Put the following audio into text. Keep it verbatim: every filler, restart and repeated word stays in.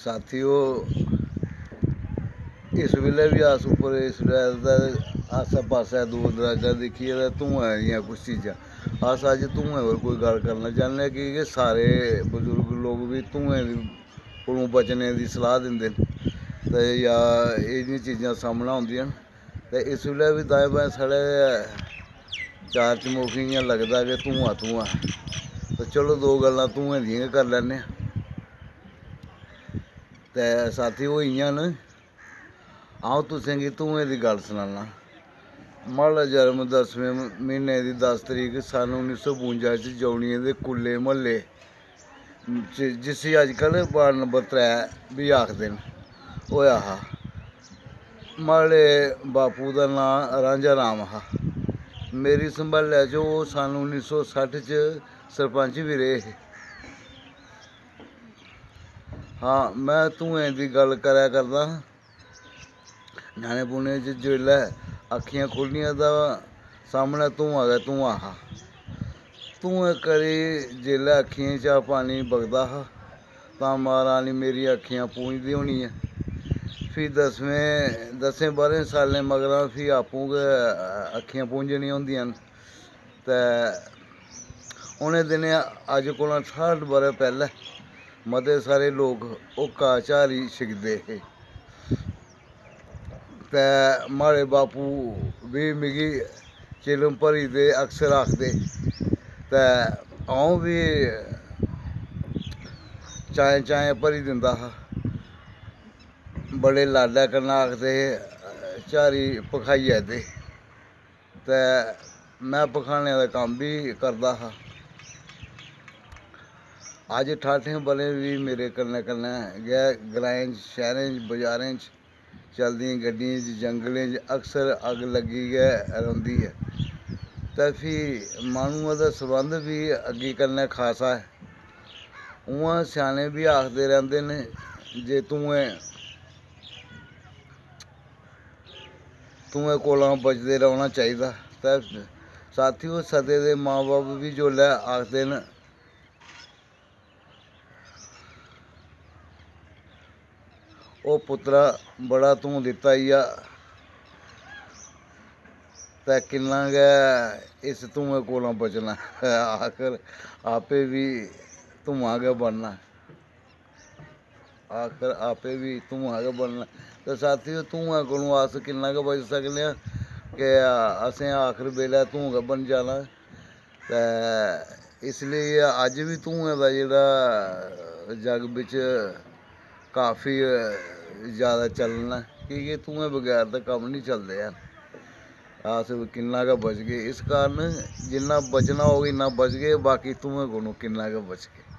साथियो, इस बेल्लै बी अस उप्पर, इस बेल्लै ते आस्सै पास्सै दूर दराजा दिक्खियै ते धुएं दियां कुछ चीजां, अस अज्ज धुएं पर कोई गल्ल करना चाह्न्ने आं, की के सारे बजुर्ग लोक बी धुएं दी कोलूं बचने दी सलाह् दिंदे न ते जां एह् जेहियां चीजां सामनै औंदियां न। ते इस बेल्लै बी दाएं बाएं साढ़े चार चमुखी इ'यां लगदा कि धुआं धुआं। ते चलो, दो गल्लां धुएं दियां गै करी लैन्ने आं। ते साथी, ओह् इ'यां न, अ'ऊं तुसें गी धुएं दी गल्ल सनान्ना। म्हाड़ा जन्म दसमें म्हीने दी दस तरीक सन उन्नी सौ बुंजा च जौनियें दे कुल्ले म्हल्ले च, जिसी अजकल वार्ड नंबर त्रै बी आखदे न, होआ हा। म्हाड़े बापू दा नांऽ रांझा राम हा। मेरी संभालै च ओह् सन उन्नी सौ सट्ठ च सरपंच बी रेह् हे। हां, में धुएं दी गल्ल करै करदा हां। ञ्यानेपुने च जिसलै अक्खियां खु'ल्लियां तां सामनै धुआं गै धुआं हा। धुएं करी जिसलै अक्खियें चा पानी बगदा हा तां मां रानी मेरियां अक्खियां पूंझदी होनी ऐ। फ्ही दसमें, दसें बाह्रें सालें मगरा फ्ही आपूं गै अक्खियां पूंझनियां होंदियां न। ते उ'नें दिनें, अज्ज कोला ठाह्ठ ब'रे पैह्लें, मते सारे लोक हुक्का झारी छिकदे हे। ते म्हाड़े बापू बी मिगी चिलम भरी दे अक्सर आखदे, ते अ'ऊं बी चाएं चाएं भरी दिंदा हा। बड़े लाडै कन्नै आखदे हे, "झारी भखाइयै दे।" ते में भखाने दा कम्म बी करदा हा। अज्ज ठाह्ठें ब'रें बी मेरे कन्नै कन्नै गै ग्राएं च, शैह्रें च, बजारें च, चलदियें गड्डियें च, जंगलें च अक्सर अग्ग लग्गी गै रौंह्दी ऐ। ते फ्ही माह्नुऐ दा सरबंध बी अग्गी कन्नै खासा ऐ। उ'आं स्याने बी आखदे रैंह्दे न जे धुएं धुएं कोला बचदे रौह्ना चाहिदा। ते साथियो, सते दे मां बब्ब बी जिसलै आखदे न, "ओ पुत्तरा, बड़ा धूं दित्ता ई आ, ते किन्ना गै इस धुएं कोला बचना, आखर आपे बी धुआं गै बनना।" आखर आपे बी धुआं गै बनना। ते साथियो, धुएं कोलूं अस किन्ना गै बची सकने आं कि असें आखर बेल्लै धुआं गै बनी जाना। ते इसलेई अज्ज बी धुएं दा जेह्ड़ा जग बिच काफी जैदा चलन ऐ, की के धुएं बगैर ते कम्म निं चलदे हैन। अस किन्ना गै बचगे, इस कारण जिन्ना बचना होग इन्ना बचगे, बाकी धुएं कोलूं किन्ना गै बचगे।